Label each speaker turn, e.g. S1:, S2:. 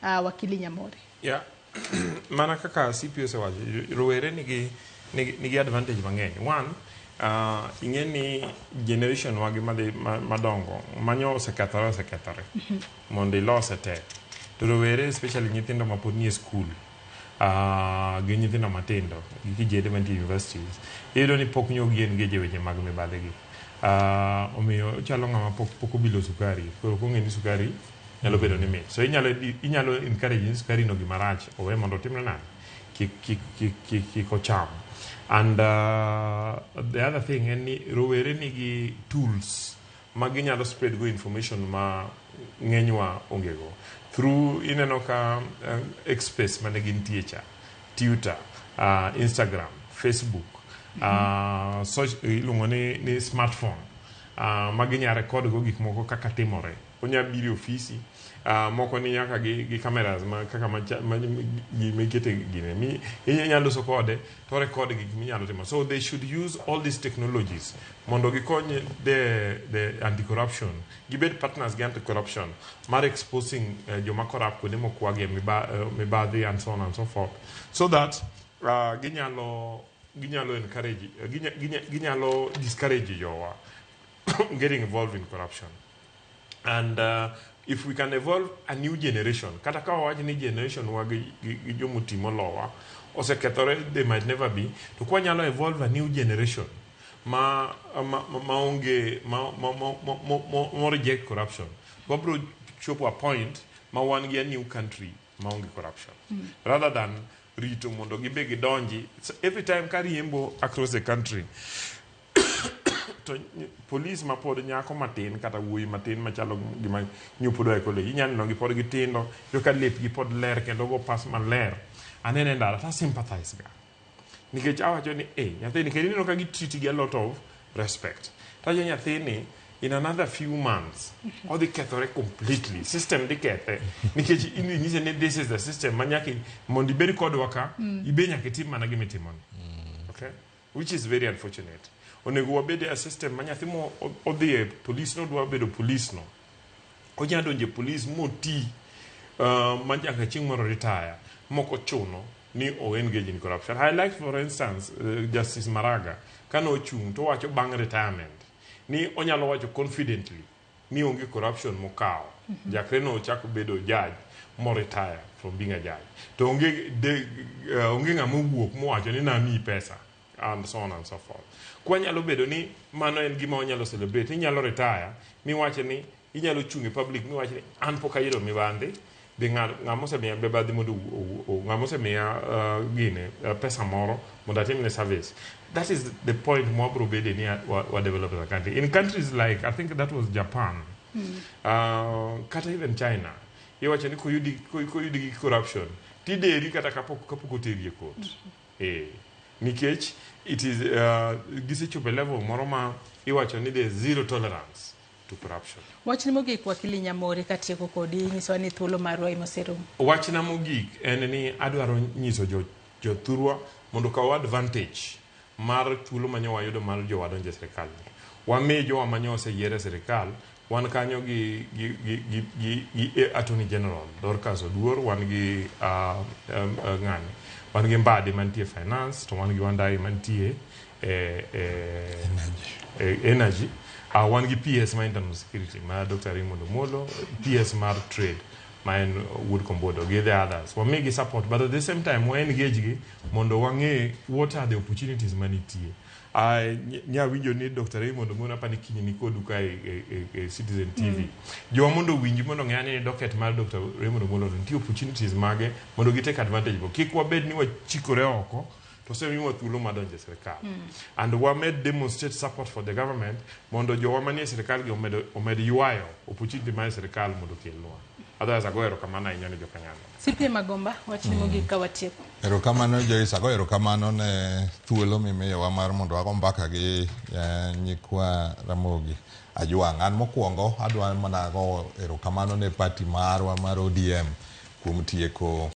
S1: Wakili Nyamori.
S2: Yeah. Mana kaka CP osewacho, rowere nigi advantage mang'eny. One, ing'e ni generation wagi madhi madongo manyo osekethore osekethore mondo ilose tek. To rowere, especially nyithindo mapod nie school, gi nyithindo matindo gi kijende mantie universities, iyudo ni pok nyo gi engage e weche mag mibadhi gi. Omiyo ochalo ng'ama pok obilo sukari, koro ok ong'e ni sukari nyalo bedo ni mit. So inyalo encourage ni sukari no gima rach, owe mondo otimne nade? Kik ocham. And the other thing en ni rowere nigi tools ma ginyalo spread go information ma ng'enywa onge go. Through ineno ka X space mane gintie cha, Twitter, Instagram, Facebook, so, iluongo ni smartphone ma ginya record go gik moko kaka timore. Onya biro e ofisi, moko ni nyaka gi cameras ma kaka ma gimikete gine mi inyalo loso kode to record gik minyalo timo. So they should use all these technologies mondo gikony the anti-corruption, gibed partners gi anti-corruption mar exposing joma corrupt kuonde mokwagi mibadhi and so on and so forth, so that ginyalo encourage, ginyalo discourage jowa getting involved in corruption. And if we can evolve a new generation, kata ka wawach ni generation wa gi jomoti molowa osekethore, they might never be, to kwanyalo evolve a new generation ma onge ma reject corruption, wabro chopo a point ma wan gi a new country ma onge corruption, rather than rito mondo gibe gidonji. So every time ka riembo across the country to police ma pod nyako matin kata wuoyi matin machalo gima nyupo e college, inyalo neno gi pod gitindo, iyudo ka lepgi pod ler kendo go pas maler. Anene e ndara ta sympathize ga nikech awacho ni eh nyathini kendo ineno ka gi treat gi a lot of respect. Tawacho nyathini in another few months odhi kethore completely, system dhi kethe nikech inyise ni this is the system ma nyaka mondo ibed kodwa ka ibe nyaka itim mana gima itimoni. Okay, which is very unfortunate. Onego wabed e a system ma nyathi mo odhi e police nodwa bedo police no onya donjo e police moti ma nyaka chieng' moro retire mok ochuno ni o engage in corruption. I like, for instance, Justice Maraga kane ochung' to owacho bang' retirement ni onyalo wacho confidently ni onge corruption mokawo jakre no ochako bedo judge mo retire from being a judge to onge ng'ama owuok mowacho ni namiyi pesa and so on and so forth. Kwanyalo bedo ni mano en gima wanyalo celebrate, inyalo retire miwache ni inyalo chung' e public miwach ni an pok ayudo mibadhi be ng'ama osemiya mibadhi mondo ng'ama osemiya gine pesa moro mondo atimne service. That is the point mwabro bede ni wa develop as a country. In countries like, I think that was Japan, kata even China, iwacho ni koyudi gi corruption tideri kata kapok oteri e court. Nikech it is gisechopo e level moro ma iwacho ni there is zero tolerance to corruption.
S1: Wachni mogik, Wakili Nyamori, katieko kodi, nyisowa ni thuolo marwa ema oserumo.
S2: Wachna mogik en ni adwaro nyiso jo jothurwa mondo okaw advantage mar thuolo manyo wayudo mar jowa donjo e sirikal ni. Wami jowa manyo oseyier e sirikal, wan kanyo gi Attorney General Dorcas Oduor, wan gi ng'ani, wan gi Mbadi mantie finance, to wan gi Wandayi mantie e energy. Wan gi PS mar internal security ma Dr. Raymond Omolo, PS mar trade ma en Wuod Kombodo gi the others. Wamigi support, but at the same time wa engage gi mondo wang'e what are the opportunities manitie. Nya winjo ni Dr. Raymond Omolo apani kiny ni kodu ka e Citizen TV. Jowa mondo owinji mondo ong'e ni docket mar Dr. Raymond Omolo nitie opportunities mage mondo gi take advantage go. Kik wabed ni wachikore oko to osemiwa thuolo mar donjo e sirikal. And wamed demonstrate support for the government mondo jowa manie sirikal gi omed ywayo opportunity mar sirikal mondo okelnwa. Otherwise ago erokamano ahinya ne jokanyano.
S1: CPA Magomba, wachni mogik ka watieko.
S3: Erokamano Joyce, ago erokamano ne thuolo mimiyowa mar mondo wago mbaka gi nyikwa Ramogi Ajwang'. An mokwongo adwa mana go erokamano ne party marwa mar ODM kuom tieko